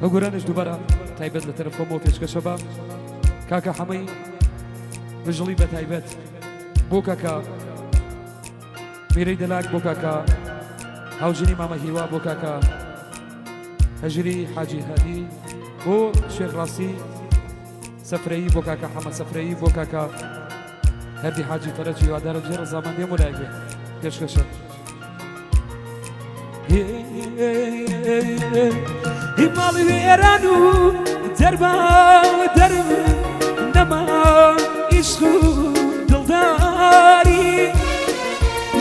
ئەو گۆرانیش دووبارە تایبەت لە تەرەف خۆمەوە پێشکەشە بە کاکە حەمەی بژڵی بە تایبەت بۆ کاکە میرەی دەلاک بۆ کاکە هاوژینی مامە هیوا بۆ کاکە هەژری حاجی هادی بۆ شێخ ڕاستی سەفرەیی بۆ کاکە حەمە سەفرەیی بۆ کاکە هەردی حاجی فەرەج هیوادارم جێ ڕەزامەندی هەموو لایەک بێت پێشکەشە. ماڵی وێران و دەربا دەرم نەما عیشق و دڵداری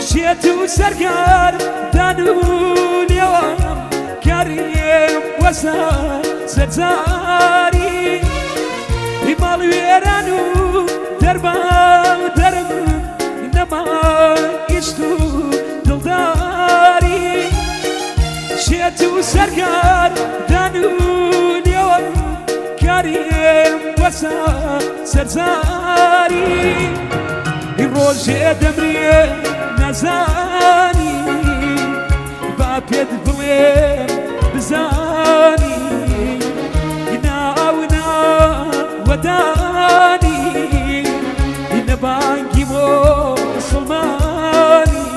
شێت و سەرگار دان و لێوام کاریم وەسا سەرزاری ماڵی وێران و دەربا دەرم نەما عیشق و دڵداری شێت و سەرگار دان و لێوەم کاریم وەسا سەرزاری ڕۆژێ دەمرێ نەزانی با پێت بڵێ بزانی ناو ناوەدانی نەبانگی مسلمانی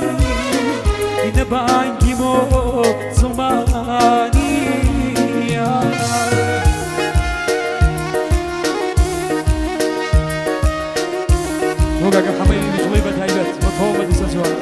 نەبانگی مسلمانی. بۆ کاکە حەمەی بژڵی بە تایبەت بۆ تەواو مەجلیسە جوانە.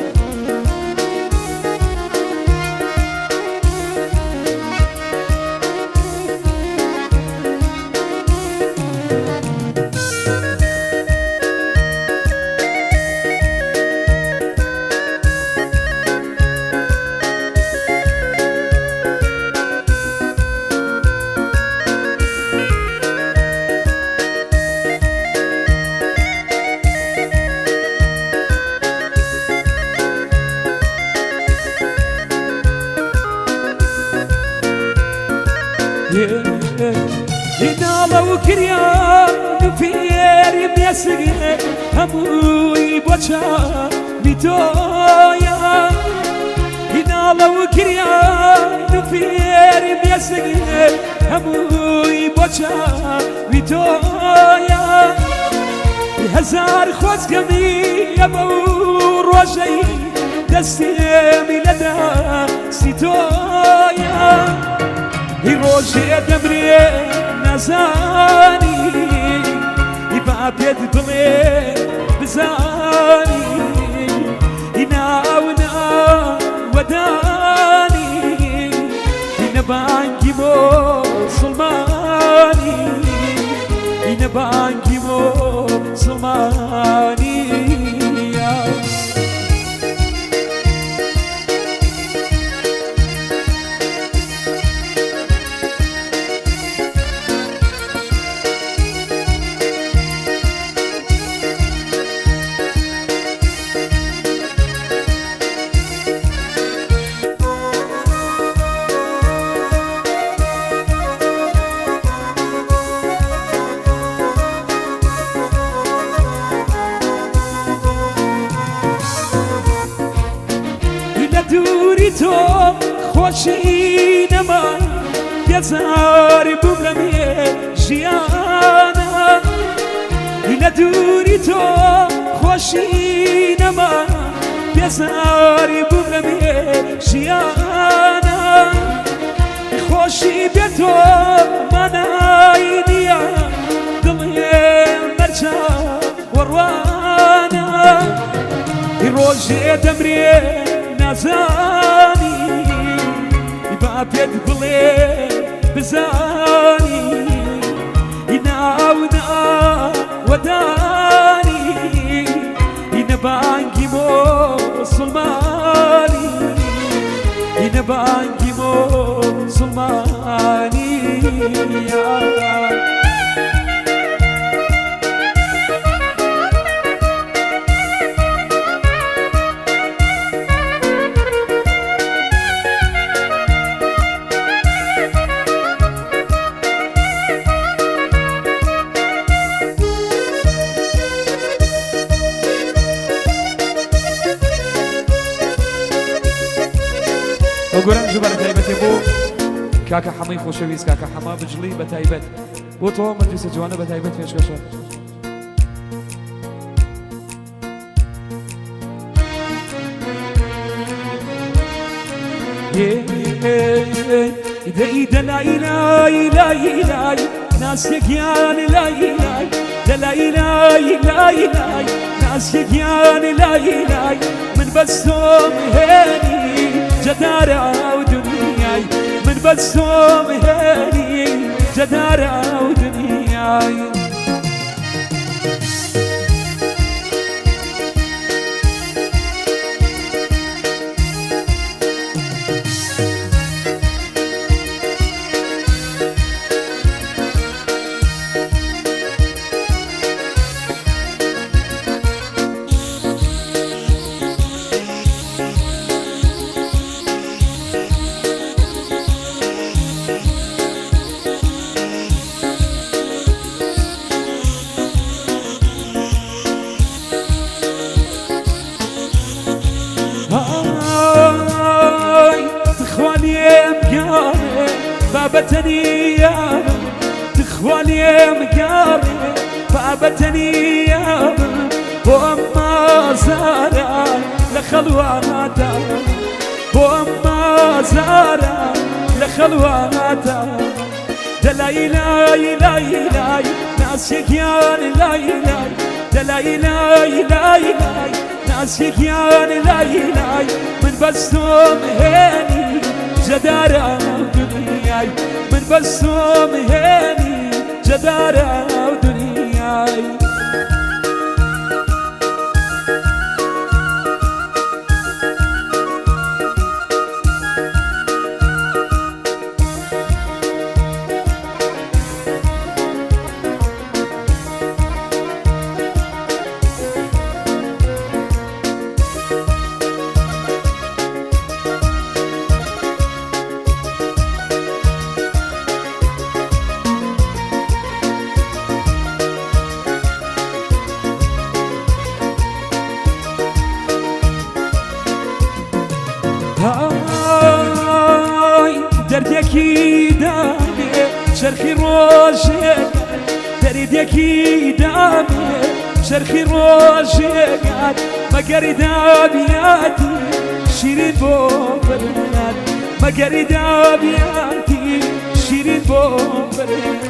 ناڵە و کریان و فێری مێسگێ هەمووی بۆ چاوی تۆیە. ناڵە و کریان و فێری مێسگێ هەمووی بۆ چاوی تۆیە. هەزار خۆزگەمی ئەمە و ڕۆژەی دەستێمی لە دەستی تۆیە. ڕۆژێ دەمرێ نەزانی با پێت بڵێ بزانی ناو ناوەدانی نەبانگی مسلمانی نەبانگی مسلمانی. لە دووری تۆ خۆشی نەما بێزاری بووم لە مێ ژیانە. لە دووری تۆ خۆشی نەما بێزاری بووم لە مێ ژیانە. خۆشی بێ تۆ مانای نییە دڵێ مەرجە وەڕوانە. ڕۆژێ دەمرێ نازانی با پێت بڵێ بزانی ناو ناوەدانی نەبانگی مسلمانی نەبانگی مسلمانی. ئەو گۆران ژوبارە تایبەتێ بۆ کاکە حەمەی خۆشەویست، کاکە حەمە بجڵی بە تایبەت بۆ تۆ مەجلیسە جوانە بە تایبەت پێشکەشە. دەی دەلای لای لای لای ناسیە گیان لای لای دەلای لای لای لای ناسیە گیان لای لای من بەستۆم هێنی جەدارە و دنیای من بەستۆم هێنی جەدارە و دنیای. ئای تخوا لێم گەڕێ بابەتەنیابم، تخوا لێم گەڕێ بابەتەنیابم، بۆ ئەم مازارە لە خەڵواتا، بۆ ئەم مازارە لە خەڵواتا. دەلای لای لای لای ناسیە گیان لای لای دەلای لای لای لای ناسیە گیان لای لای من بەستۆم هێنی جەدارە دنیای، من بەستۆم هێنی جەدارە دنیای. ئای دەردێکی دامێ چەرخی ڕۆژێک، دەردێکی دامێ چەرخی ڕۆژێکات، مەگەری دابیاتی شیرین بۆ فەرهاد، مەگەری دابیاتی شیرین بۆ فەرهاد.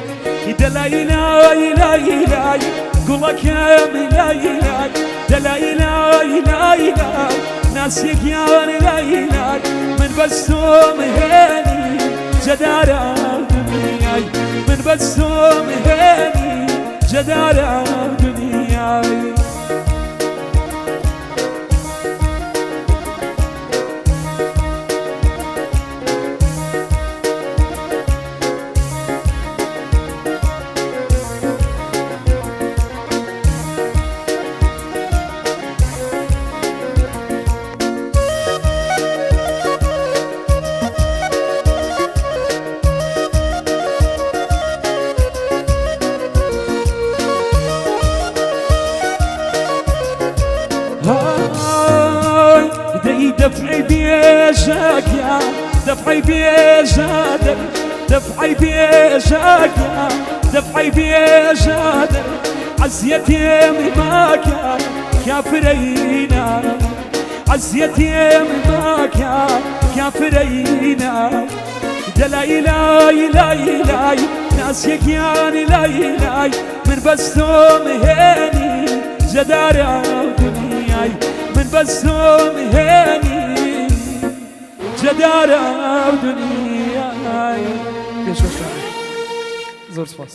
دەلای لای لای لای گوڵەکەم لای لای دەلای لای لای لای ناسیە گیان لای لای من بەستۆم هێنی جەدارە دنیای، من بەستۆم هێنی جەدارە دنیای. دەی دەفعی بێژەکیا دەفعی بێژادەر، دەفعی بێژەکیا دەفعی بێژادەر، عەزیەتێم ماکە کافرەینا، عەزیەتێم ماکە کافرەینا. دەلای لای لای لای ناسیە گیان لای لای من بەستۆم هێنی جەدارە دنیای، من بەستۆم هێنی جەدارە دنیای. پێشکەشتان زۆر سپاس.